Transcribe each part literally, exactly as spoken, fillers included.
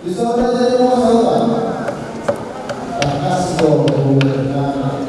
Di son raja ni Huta Sahuta. Tangkas do huberengana.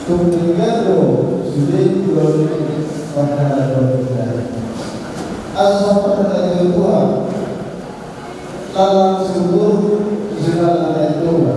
Tung denggan do sude tu laut i, mardalan do denggan. Asa so pernah na tua-tua. Lalang sumur, jala na tua-tua.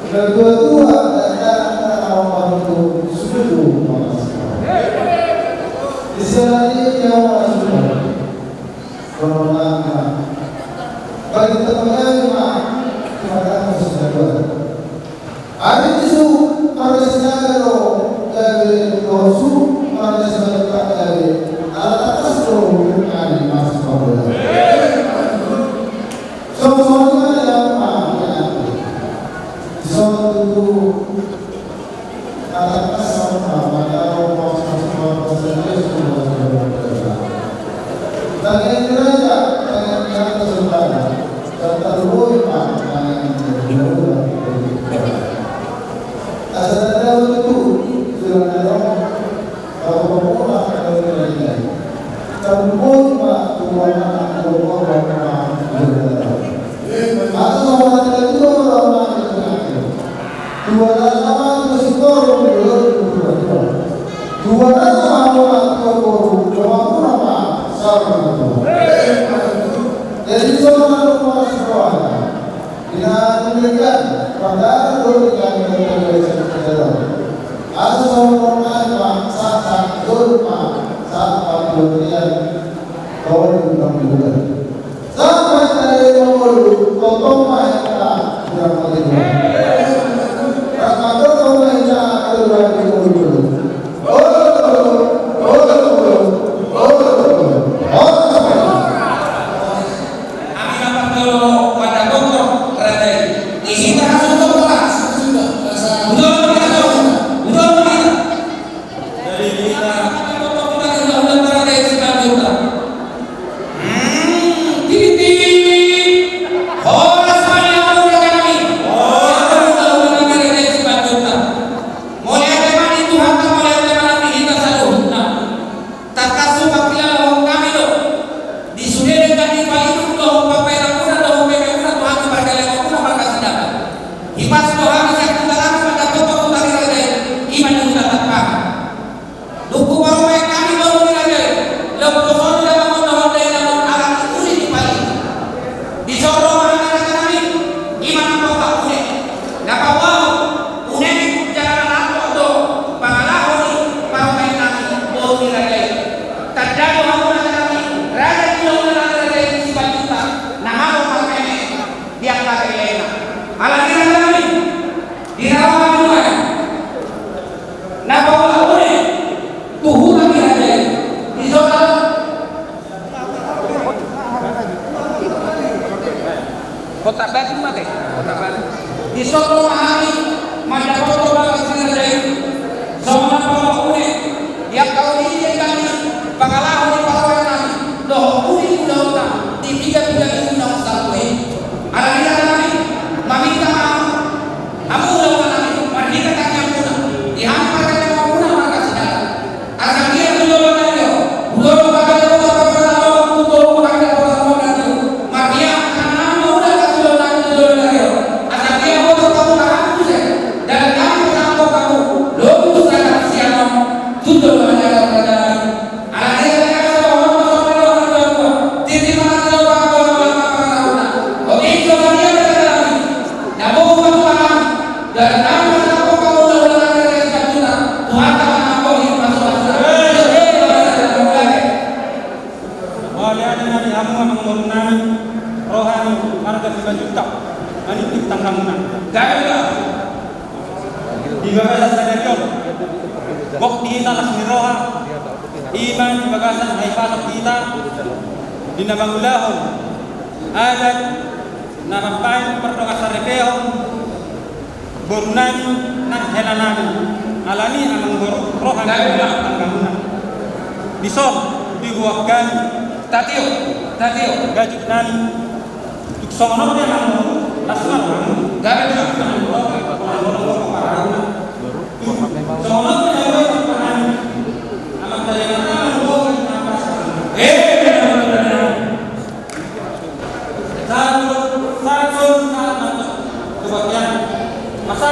Na tua-tua, na tua-tua, na tua-tua, sude do mangkasi. Di siala ni i, au mangkasi. Romanana. Bagi teman ma, terima kasih sudah buat. Ari ni su, marga Sinaga do gabe, dohot su, marga Simanjuntak gabe, ala tangkas do hubungan ni Mas Paula. Songon i ma di au ma, di son tutu. Tuaran nama tu si koru, tuaran nama tu koru, tuaran nama sama tu. Jadi sama tu koru. Ina nunga pada dulu kan. Asa sama nama sama dulu ma sama dulu. Tolu na bulan. Sampai tadi mangolu, totong ma hita, bulan mati dua. Ras mangolu ma hita, tolu na bulan. Olo, olo, olo, olo, olo. Ami na parjolo, pada doktor, raja i. Isi tahan doktor, ras. Udah, udah, udah, udah, udah. Jadi kita, kita, kita, kita, kita, kita, kita, kita, kita, kita, Hmm, titi. Horas ma di hamu raja nami. Horas ma di hamu raja nami, Raja i Simanjuntak. Mauliate ma di Tuhanta, mauliate ma di hita saluhutna. Tangkas hupangkilalahon hami do di sude denggan ni paidum dohot pambahenanmuna dohot pememuna tu hami parjolo, muna marga Sinaga. Hipas do hami sian huta nami mandapot tu huta ni raja i, i ma di Huta Tampang. Dung huparumaen hami boru ni raja i, lompo solu damang on dohot dainang on ala ni uli ni paidum. Dison ro ma hami raja nami, i ma na paula une. Na paula une, jala na nambok do pangalaho ni parumaen nami boru ni raja i. Tanda do hamu raja nami, raja ni hulahula nami Raja i Simanjuntak, na malo marmeme di angka dainang. Ala ni raja nami, di rawa nami nuaeng. Na paula une tu huta ni raja i. Di son. Kota Bandung mate. Kota Bandung. Dison ro ma hami mandapothon bagas ni raja i. Songon na paula une di angka uli ni denggan ni pangalaho ni parumaen nami dohot uli ni hulahula di piga-piga minggu naung salpu i. Ala ni raja nami, maminta ma hamu hulahula nami, marhite tangiangmuna, di hami parjolo, muna marga Sinaga. Asa anggiat tu joloan ni ari on, tu joloan ni ari on, tu joloan ni ari on, tu joloan ni ari on, marhite tangiangmuna, asa anggiat tu joloan ni ari on. Asa anggiat tu joloan ni ari on, asa anggiat tu joloan ni ari on. Di tanggamuna. Gabe ma. Di bagasan sadari on, gok di hita las ni roha, i ma di bagasan hahipason hita di na mangulahon adat na mambahen pardongansaripeon boru nami nang hela nami. Alani i amang boru, ro hami di tanggamuna. Dison diboan hami. Tatiop, tatiop. Gajut nami. Tung songon on pe amang boru, las ma rohamu. Gabe ma. Tung songon on pe amang boru, amang boru. Eh, eh, eh, eh, eh. Satu, satu, satu, satu. Coba, ya. Masa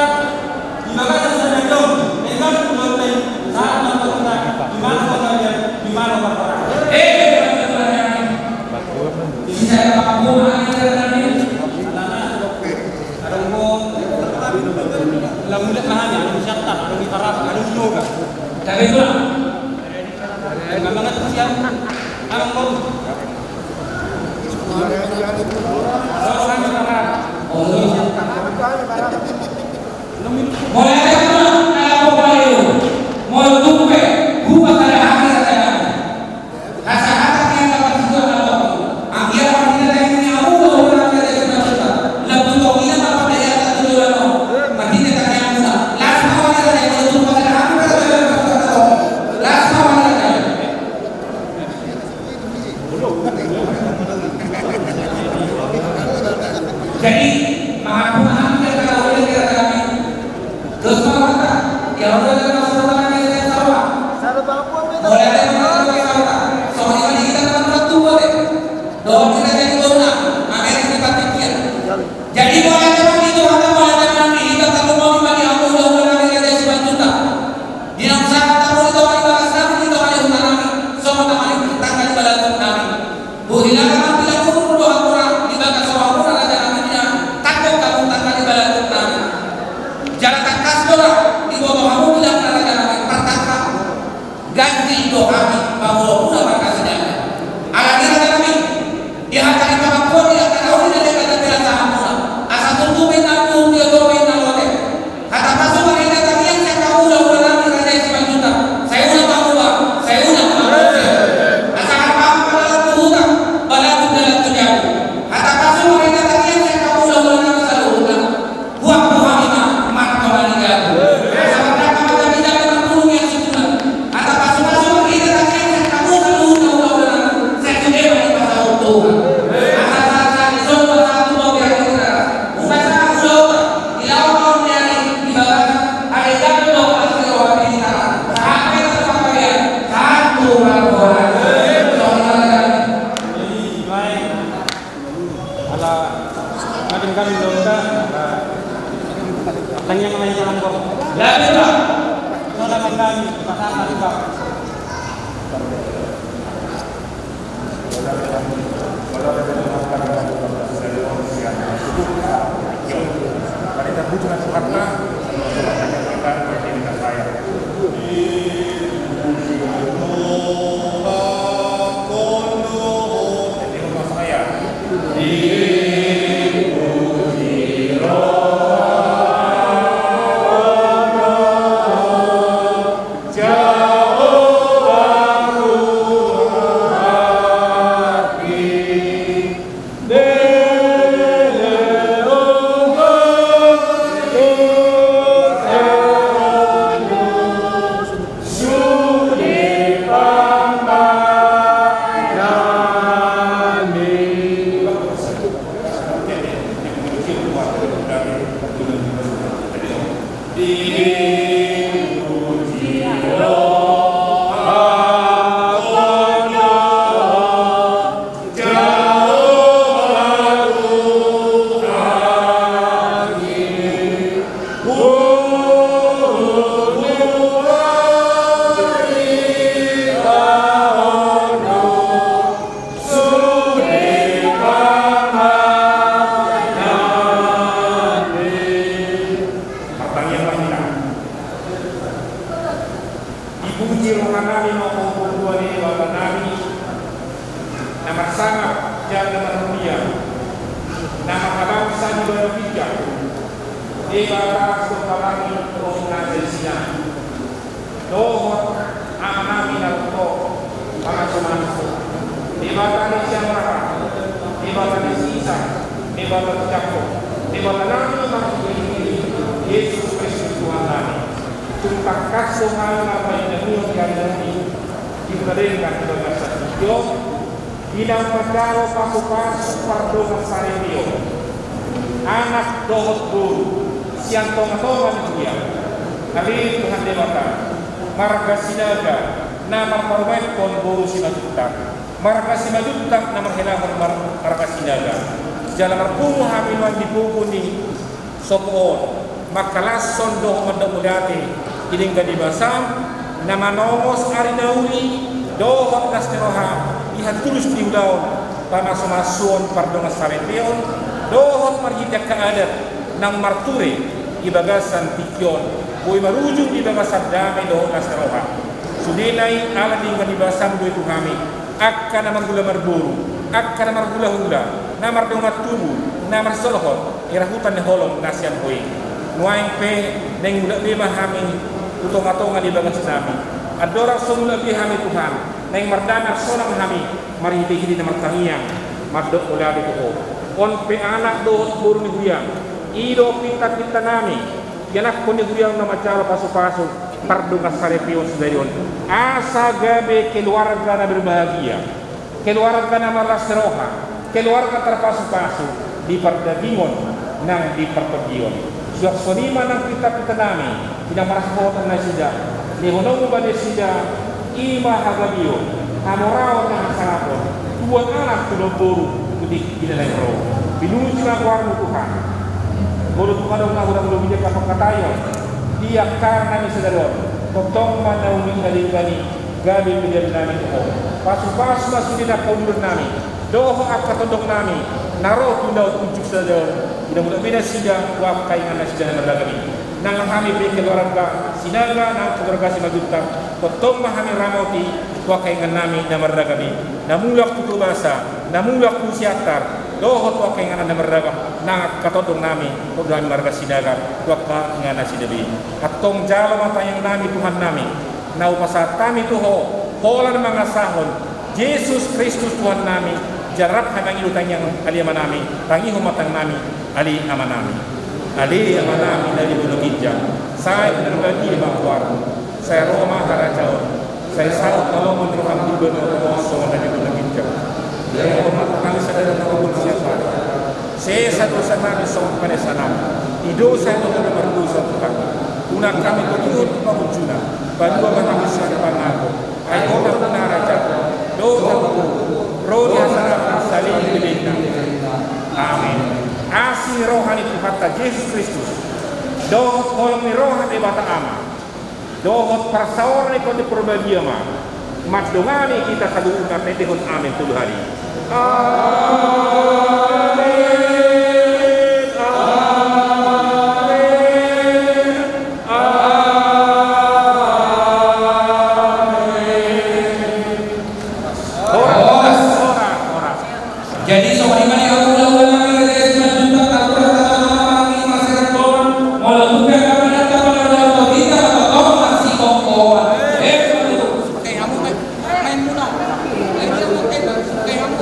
di bagasan sadari on, dengan ulang tahun, saat nonton kita, di mana kau kerja, di mana kau kerja? Eh, di mana kau kerja? Di sana, Pak Guru, mana kerja tadi? Ada umum, lalu lihat mahanya, ada siapa, ada di Arab, ada di yoga. Tapi itulah. Mangan siang, mangan boru. Mauliate ma, na lapo palu. Molo tung pe hupasada hami raja nami, hasahatan ni angka parsiduan na lapo. Anggiat marhite tangiang ni hamu do hula nami Raja Simanjuntak, lam tu tong ina ma pardayanta tu joloan on. Marhite tangiangmuna, las ma wali raja, molo tung hupasada hami raja nami, las ma wali raja. Jadi, mangampuna hami angka na uli, angka na uli. Dos ma rohanta, ya Allah, dan masuk tangan yang saya sawa. Mauliate ma di Tuhan, sawa. Songon i ma di hita na martua, dohot di raja ni boru nami, amen, di partingkian. Jadi, mauliate ma di Tuhan, mauliate ma di hita, tarlumobi ma di hamu hulahula nami Raja Simanjuntak. Di naung sahat hamu di tonga ni bagas nami, di tonga ni huta nami, songon na maningkit tangga ni balatuk nami. Bohi laka ma pila umur do hamuna di bagas rohamuna raja nami, di na tangkok hamu tangga ni balatuk nami. Jala tangkas do ra diboto hamu bilangna raja nami, partangkas ganjil do hami mangulahon marhasiangan. Alani raja nami, di hata ni pangampuon, di hata na uli na denggan na pinasahat muna, asa tutu ma inna, tutu ma inna lote. Hata pasu marhite tangiang sian hamu hulahula nami Raja Simanjuntak. Sai unang hamu ba, sai unang hamu ba. Asa hamu ba dalan tu huta, balatuk dalan tu jabu. Hata pasu marhite tangiang sian hamu hulahula nami saluhutna. Buat tu hami ma martonga ni jabu. Asa mardangka ma jamijami marpulung ni hasuhuton. Hata pasupasu marhite tangiang sian hamu saluhutna hulahula nami, sai sude ma dipasaut Tuhan. Asa sahat-sahat ni solu ma sahat tu babiat ni hita. Hupasahat hulahula, di laho ma on di ari, di bagasan ari, gabe ma las ni roha di hita. Sahat ma hita tu panggabean, sahat tu marboru. Ala, makin kami dong ka, tangiang ma hita, amang boru. Ya, betul. Soalnya kan kami pasangan juga. Martangiang ma hita. Debata sian tonga langit dohot na di sinan, dohot Amanami na ro, pamasu-masu, Debata ni sian Abraham, Debata ni si Isak, Debata ni si Jakob, Debata nami marhite Jesus Kristus Tuhannami. Tung tangkas do hami marpangidoan di ari na uli, di na denggan di bagasan tingki on, di na manjalo pasu-pasu pardongansaripeon anak dohot boru sian tonga-tonga ni huria. Ale Tuhan Debata, marga Sinaga na marparumaenhon boru Simanjuntak, marga Simanjuntak na marhelahon mar-, marga Sinaga. Jala marpungu hami nuaeng di pogu ni sopo on, mangkalashon dohot mandok mauliate di denggan ni basam, na manongos ari na uli dohot las ni roha di hatutulus di ulaon, pamasu-masuon pardongansaripeon, dohot marhite angka adat naung marture di bagasan tingki on, boi marujung di bagasan dame dohot las ni roha. Sudena i ala denggan ni basam do i tu hami, angka na marhula marboru, angka na marhula-hula, na mardongan tubu, na marsisolhot di rahutan ni holong na sian Ho i. Nuaeng pe naeng mulak be ma hami tu tonga-tonga ni bagasnami. Andorang so mulak be hami Tuhan, naeng mardame arsonang hami, marhite-hite na martangiang, mandok mauliate tu Ho. On pe anak dohot boru ni huriaM, i do pinta-pintanami, ianakhon ni huriaM na manjalo pasu-pasu pardongansaripeon sadari on, asa gabe keluarga na berbahagia, keluarga na marlas ni roha, keluarga tarpasu-pasu di pardagingon nang di partondion. Suang songon i ma nang pinta-pintanami, di na marhasohotan nasida, lehononMu bani nasida, i ma hagabeon, hamoraon nang hasangapon, tubuan anak, tubuan boru, tu tingki na naeng ro. Pinuji ma goarMu Tuhan. Molo tung adong na hurang lobi di angka pangkataion di angka nami sadari on, tongtong ma na uli na denggan i gabe peleannami tu Ho. Pasu-pasu ma sude angka uduran nami dohot angka tondong nami na ro tu na unjuk sadari on, di na mulak be nasida tu angka inganan nasida na marragam i. Nang hami pe keluarga Sinaga nang keluarga Simanjuntak, tongtong ma hami ramoti tu angka inganan nami na marragam i, na mulak tu Tobasa, na mulak tu Siantar, dohot tu angka inganan na marragam, nang angka tondong nami, tondong nami marga Sinaga, tu angka inganan nasida be. Antong jalo ma tangiang nami Tuhan nami, na hupasahat hami tu Ho, holan mangasahon Jesus Kristus Tuhan nami, jala rap hami mangido tangiang, ale Ama nami, tangihon ma tangiang nami, ale Ama nami. Ale Ama nami na di banua ginjang, sai pinarbadia ma goarMu, sai ro ma harajaonMu, sai saut ma lomo ni rohaM di banua tonga on songon na di banua ginjang. Bere ma tu hami sadari on harajaon siapari. Sesa dosa nami songon panesanami di dosa ni na mardosa tu hami. Unang hami togihon tu pangunjunan, palua ma hami sian pangago. Ai Ho do na harajaon, dohot hagogoon, ro ni hasangapon saleleng ni lelengna. Amen. Asi ni roha ni Tuhanta Jesus Kristus, dohot holong ni roha ni Debata Ama, dohot parsaoran ni Tondi Parbadia ma mandongani hita saluhutna, pandehon amen tolu hali. Amen. Amen. Amen. Horas, horas, horas. Jadi songon i ma di hamu hulahula nami, jadi Simanjuntak, natulang, tata, mama, mami, masyarakat, molo tung pe angka adat na pala ulaon tu hita, tongtong ma sihomhoman. Eh, betul. Oke, hamu, main, main mula. Main mula, oke, oke, hamu.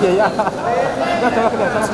Iya. Udah, coba kita sama.